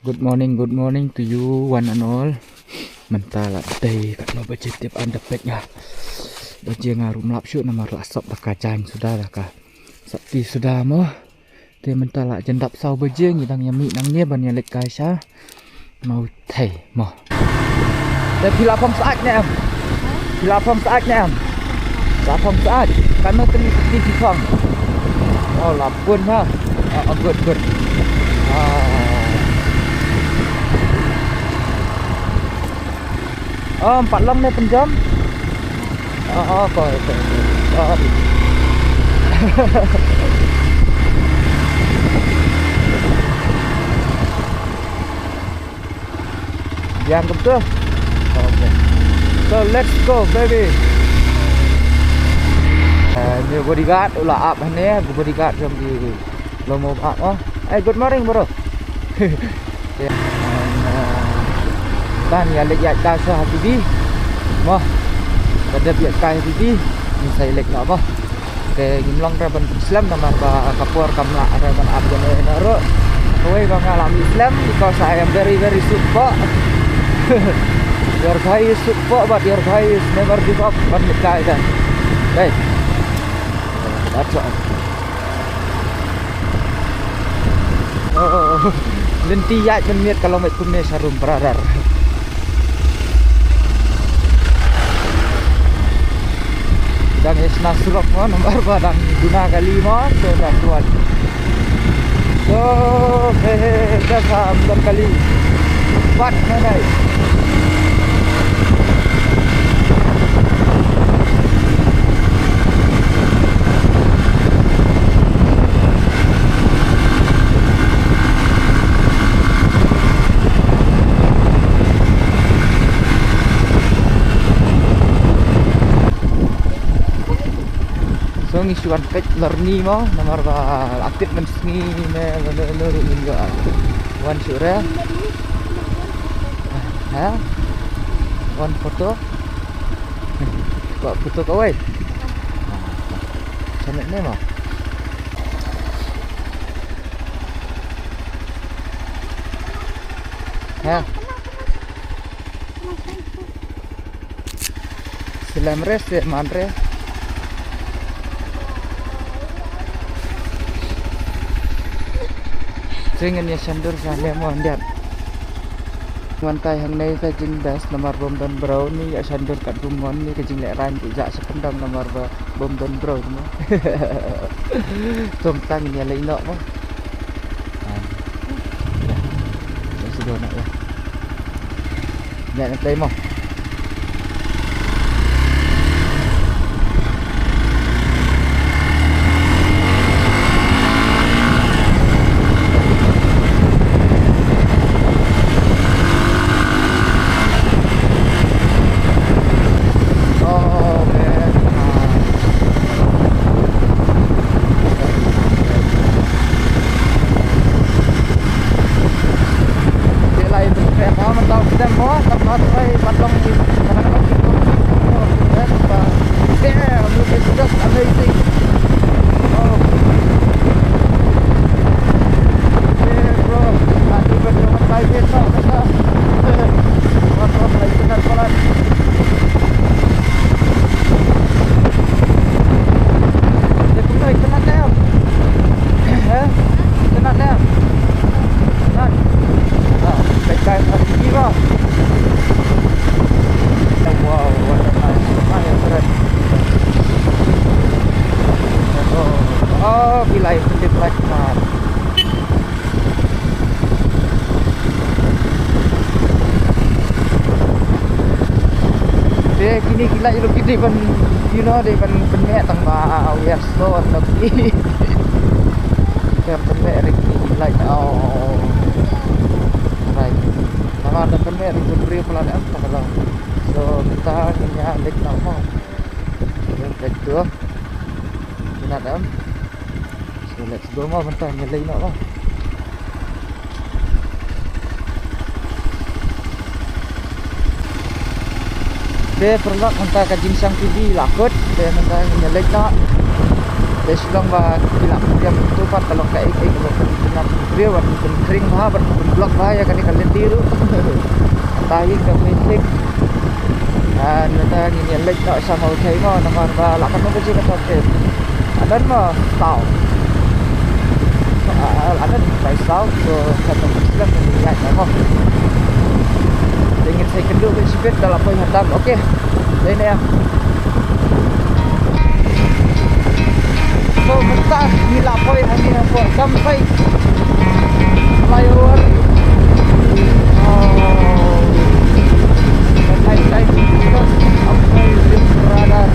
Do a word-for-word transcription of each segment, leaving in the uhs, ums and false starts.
Good morning, good morning to you one and all. Mynta la dei katno baje tip, ym da peit nga. Baje nga ruh ym lap shuh namar la sop da ka jaiñ suda, da ka sop ti suda mo. Te mynta la jan dap saw baje, ngi dang ïa mih nangne ban ïa leit kai sha Mawthei mo. Te phi la phong sah ne em? Phi la phong sah ne em? La phong sah. Katno tylli phi phong? Oh, la bun ha. Ah, ah, good, good. Ah. Oh, em pat long ne pynjam? Ah, ah, ko, ko, ko. Ah. Biang kumtu. Okay. So let's go, baby. Eh, ni bodyguard u la ap hangne, bodyguard jong ki longmut ap, oh. Eh, good morning, bro. Okay. And, eh, tang ïa leit ïaid kai sha Hatibih. Mo. Ka dep ïaid kai Hatibih. Ngin sa ïa leit noh mo. Te ngim long re ban slem namar ba ka por kam lah re ban ap ïa kane ruh. Kawei ba nga la mih slem because I am very, very sukpoh. Your guy is sukpoh, but your guy is never give up ban mih kai dan. Hey. That's all. Oh, lynti ïaid ban miet ka long beit kumne sharum brother. Dang ïa shna surok mo, namar ba dang duna kali mo, so dang tuan. So, he, he, he, da sa amdan kali. Pat na dai. So ngi shu wan peit lorni mo, namar ba la tip mynsngi ne, ne, ne, ne, ruh ngin ïoh wan shuh re. Ha? Wan photo? Kwah photo kawei? Channel ne mo? Ha? Slem re, slem man re. Te ngin ïa shandur sha ne mo hyndiat. Wan kai hangne ka jingbest namar bym don briew, ngin ïa shandur katba mon, ne ka jinglehrain ka ïa shapyndang namar ba bym don briew mo. Tum tang ngin ïa leit noh mo. Ai. Ïa. Ïa shuh noh ïa. Ïa na tei mo. Oh, man. Ah. Te lai pynpek mo, mynta u stem mo, tang ma trai pat long ki, mana long ki. Damn, this is just amazing. Oh. Yeah, bro. Not even the one by me, no, no, no. What was I to that one? Te kumno, itynnad ne em? He? Itynnad ne em? Itynnad. Ah, peit kai ha T V mo. Wow, what a nice, nice red. Oh, oh, bilai, bilai, bilai. Te kine ki light ruh ki dei ban, you know, dei ban pynmih tang ba, ah, we are so unlucky. Te pynmih ruh kine ki light, oh. Right. Namar da pynmih ruh ki briew palat em, tang ba. So, mynta ngin ïa leit noh mo. Ïa leit tu. Kine em. So let's go mo, mynta ngin leit noh mo. Te paralok, mynta ka jingshang T V la kut, te mynta ngin leit noh. Te shu long ba ki la pdiang tu pat ka long ka ek ek ba pynïap briew ban pynkhring bha ban pynblok bha ïa kane ka lynti ruh. Mynta hi ka mei thik. Ah, mynta ngin ïa leit noh sha Mawthei mo namar ba la katno baje kata te. Adan mo saw. Ah, adan bai saw so katno slam ngin ïa mo. Te ngin sa ïakynduh beit shibit da la poi ha dam. Okay. Dei ne em. So mynta ngi la poi hangne hapoh Damsait flyover. Oh, the night time is just amazing, brother.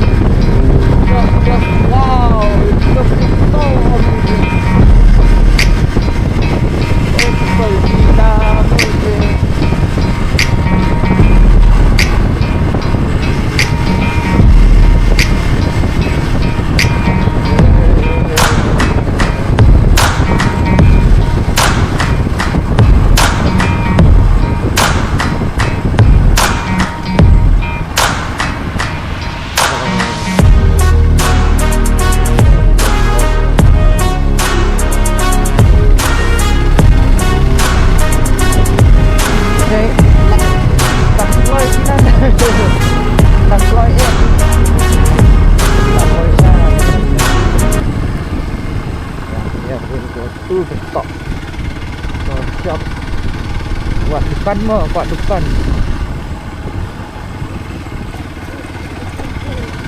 Just, just wow, it looks so amazing. It's so amazing. Wah, dukan mo, wah, dukan.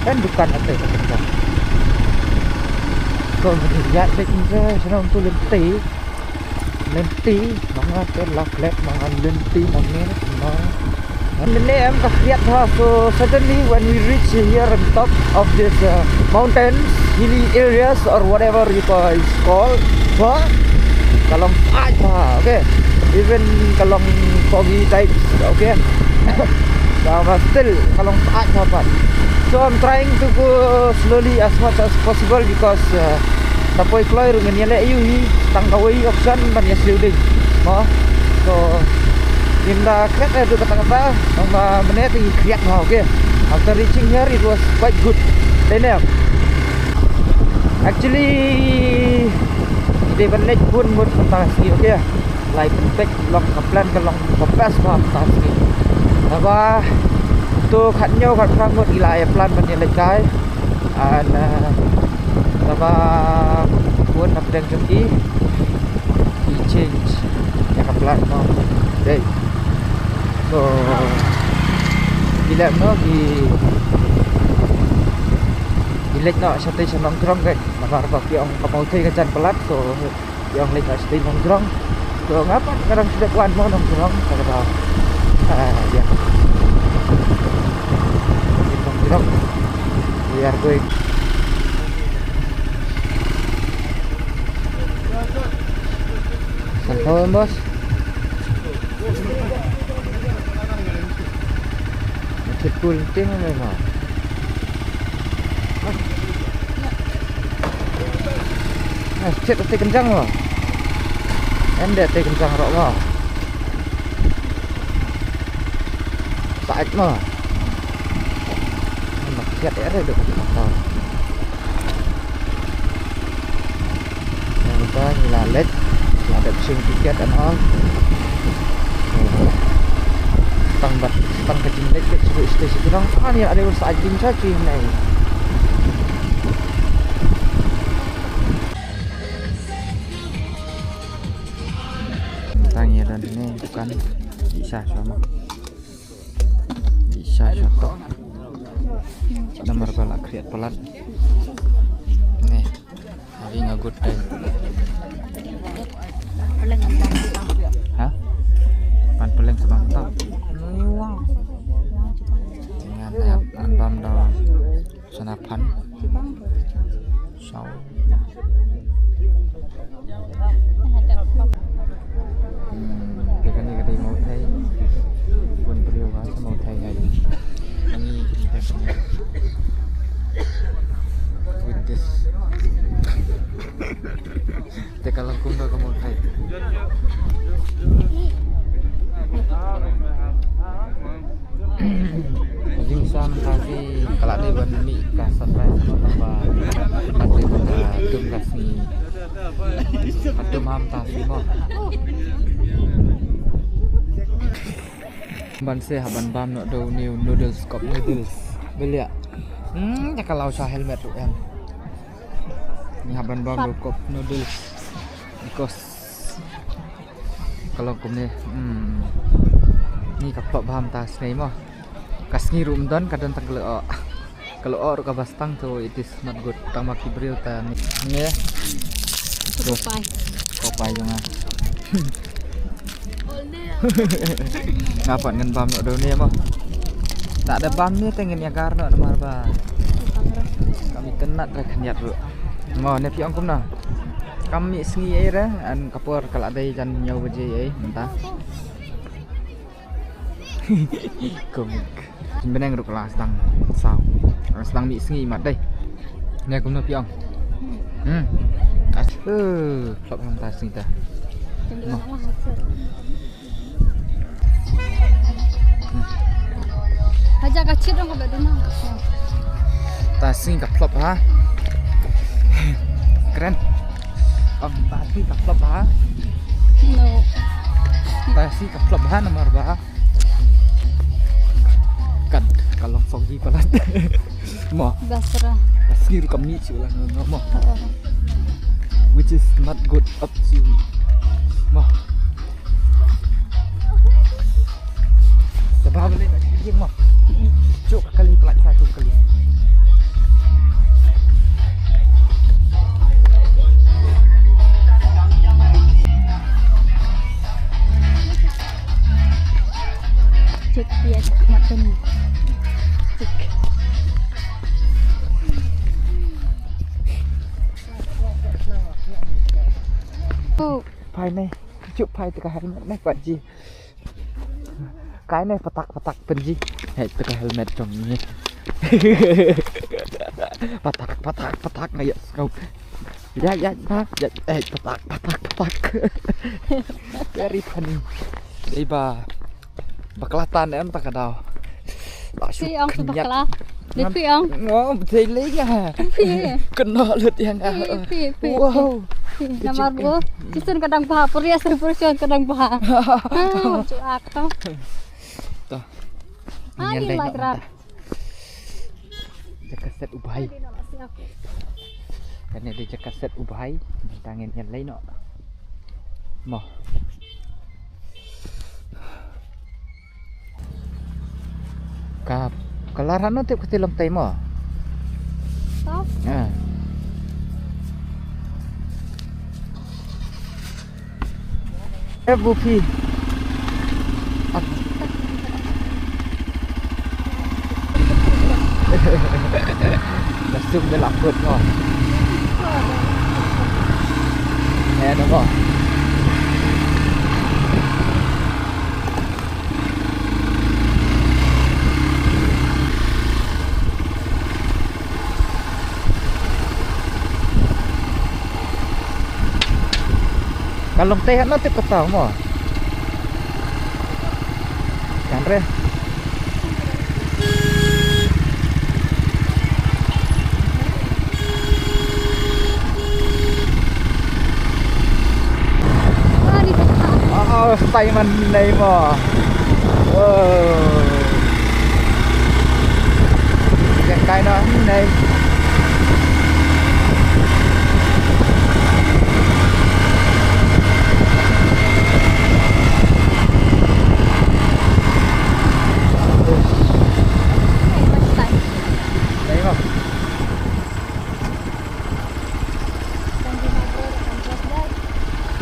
Kan dukan ate ka dukan. Ko mesti lihat dek ni, sana untuk lenti. Lenti, manga te laklet, manga lenti, manga ni, manga. And the name ka khriat ha, so suddenly when we reach here on top of this uh, mountains, hilly areas or whatever you call, it's called, ha? Ka long syaid bha, okay? Even ka long foggy types, okay? Ka ba still ka long syaid bha pat. So I'm trying to go slowly as much as possible because uh, ta poi kloi ruh ngin ïa leh ïa u hi tang kawei option ban ïa siew ding. Mo. So ngim da kret ïa tu kata kata, nang ba mynne te ngi khriat bha, okay. After reaching here it was quite good. Dei ne em? Actually dei ban leit bun mut mynta ka sngi, okay. Lai pynpeit long ka plan ka long ka best bha mynta ka sngi. Naba to khat hynñiew khat phra ngut ngi la ïa plan ban ïa leit kai. And uh, naba bun na pdeng jong ki ki change ïa ka plan mo. Dei. So ki leh mo ki ki leit noh shatei sha Nongjrong kei. Namar ba ki ong ka Mawthei ka jan palat, so ki ong leit noh shatei Nongjrong. So nga pat nga dang shu dep wan mo Nongjrong, kata ka. Ah, ïa. Nongjrong. We are going. San thaw em, boss? Thit kul ting me ma. Ah, thit te kynjang ma. Em de te kynjang ro ma. Sait ma. Ma thit ere de. Nangta ngi la leit, ngi la dep shim tiket and all. Tang bad tang ka jingleit bad shu shu shu tang ani ani sa jin sa jin nei. Tang ïa don ne dukan. Isa sama. Isa satu. Namar ba la khriat palat. Nih, having a good time. Ha? Pan peleng sebang tau. Dengan an bam da sana pan. Sau. Hmm, te kane ka dei Mawthei. Bun briew ba sha Mawthei hai. Nangi te kane. With this. Te ka long kumno ka Mawthei. Jingsan ka ki ka la dei ban mih ka surprise ba ba ba dei ban ka Bam ta sngi mo. Ban se ha ban bam noh da u new noodles, cup noodles. Belia. Hmm, ïa ka law sha helmet ruh em. Ngi ha ban bam da u cup noodles. Because ka long kumne. Hmm. Ngi ka phlop bam ta sngi mo. Ka sngi ruh ym don, ka don tang ka lyoh. Ka lyoh ruh kaba stang, to it is not good. Tang ma ki briew ta ngi. Ngi. Ko pai. Ko pai jong nga. Nga pat ngan bam noh da une mo. Lada bam ne te ngan ïa gar noh namar ba kam itynnad re khyndiat ruh. Mo ne phi ong kumno? Kam mih sngi ei re, an ka por ka la dei jan hynñiew baje ei mynta. Komik. Bneng ruh ka la sdang saw. Ka la sdang mih sngi mat dei. Ne kumno phi ong? Hmm. As, eh, phlop hangta sngi ta. Mo. Haja ka chit dong ka ba duna. Ta sngi ka phlop ha. Kren. Ong ta sngi ka phlop ha. No. Ta sngi ka phlop ha namar ba. Kan ka long foggy palat. Mo. Basra. Ka sngi ruh kam mih shuh la no mo. Oo. Which is not good up to you. Mo. Te ba bale ka ïing mo. Chuk ka kali, pynlait sa chuk kali. Check dia mutton. Check. Oh. Phai ne, chuk phai te ka helmet ne pat ji. Kai ne patak patak pynji. Hei, te ka helmet jong ngi. Patak patak patak na ïa sngewbha. Ïa ïa ha, ïa, eh, patak patak patak. Very funny. Dei ba bakla tan em ta ka daw. Phi ong phi bakla. Ni phi ong. Ngo, betul lagi ya. Phi. Kena lut yang ah. Phi, phi, phi, wow. Phi. Namar bo. Jason kadang bah, purias purias kadang bah. Ha, chuak to. To. Ah, ni lagrat. Jaka set u bhai. Kane dei jaka set u bhai. Tang ngin ïaleh noh. Mo. Ka, ka lar hano tip kati long tai mo. Stop. Ah. Eh, bu phi. Ah. Nasib de laput mo. Eh, nako. Ka long te hano te kata mo. Kan re. Ah, ni ka. Ah, ah, Spiderman nei mo. Wow. Yang kai no nei. Nei mo.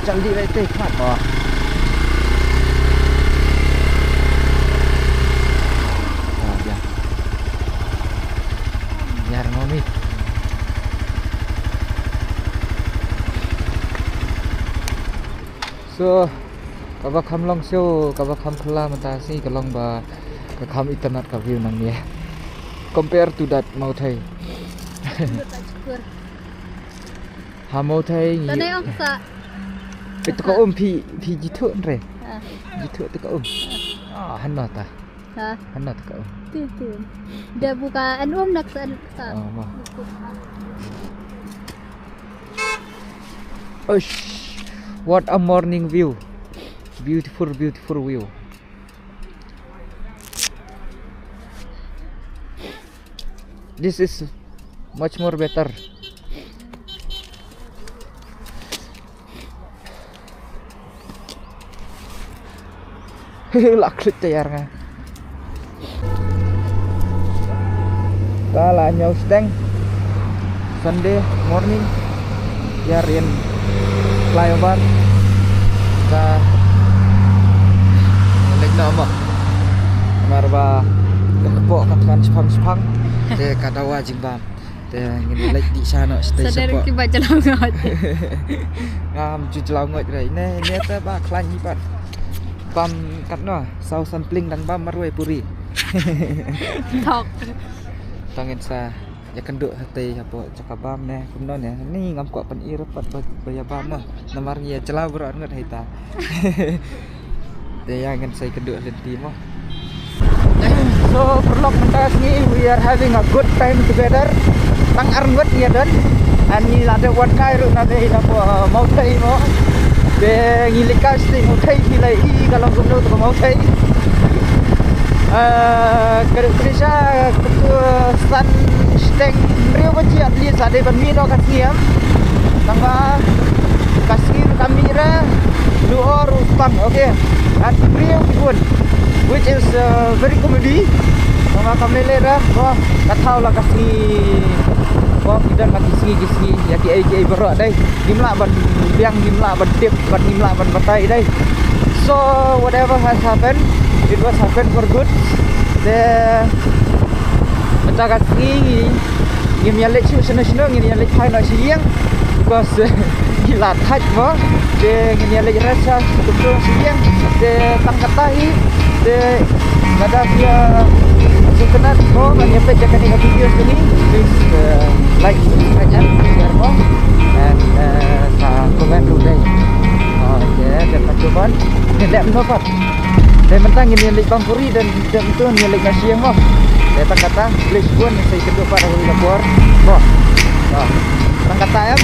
Jam dih lai teh mat mo. Ah, biar. Biar ngomi. So, kaba kham long show, kaba kham khylla mynta sngi ka long ba ka kham itynnad ka view nangne. Compare to that Mawthei. Ha Mawthei ngi. Tane ong sa. Phi te ka um phi, phi jithuh re. Ah. Jithuh te ka um. Ah, hano ta. Ha? Hano ta ka um. Ti ti. Da buka an um nak sa an sa. Oh, ma. Ush. What a morning view. Beautiful, beautiful view. This is much more better. La khluit tayar nga. Ta la ñiew steng. Sunday morning. Ïa ri flyover. Ta leit noh mo. Namar ba ka kpoh ka thngan shipang shipang. Te ka dawa jingbam. Te ngin leit dih sha noh sha station. Sadar ki ba jlaw ngot. Ngam ju jlaw ngot re. Ne ne te ba khlaiñ hi pat. Bam katno, saw san pling dang bam marwei puri. Thok. Tang ngin sa ïakynduh hatei hapoh jaka bam ne kumno ne. Ni ngam kwah pyni ruh pat ba, ba ïa bam mo. Namar ngi ïa jlaw baroh arngut hei ta. Te ïa ngin sa ïakynduh lynti mo. So paralok, mynta ka sngi we are having a good time together. Tang arngut ngi ïa don. Ani la dep wan kai ruh na dei na ko, uh, Mawthei mo. Te ngi leit kai sha Mawthei, ngi la i ka long kumno ka Mawthei. Uh, ka dei ka dei sha ka tu san steng hynriew baje at least, sa dei ban mih noh ka sngi em. Tang ba ka sngi ruh ka mih re, ruh or ruh spang, okay. At hynriew ki bun, which is, uh, very comedy. Tang ba kam lei lei re, ba ka thaw la ka sngi. Ba ki don la ki sngi ki sngi ïa ki ei ki ei baroh dei. Ngim lah ban biang, ngim lah ban tip, ban ngim lah ban batai dei. So whatever has happened, it was happened for good. Te mynta ka sngi ngim ïa leit shuh shano shano, ngin ïa leit phai noh sha ïing because ngi la thait mo. Te ngin ïa leit rest sha kumto sha ïing. Te tang kata hi. Te lada phi ïa sngewtynnat mo ban ïa peit ïa kane ka video kane, please, uh, like, subscribe and share mo. And, uh, sa comment ruh dei. Okay, te pat to ban. Te dep no pat. Te mynta ngin ïa leit bam puri, te mynta ngin ïa leit na sha ïing mo. Te tang kata, please bun sa ïakynduh pat ha kawei ka por. Mo. Tang kata em.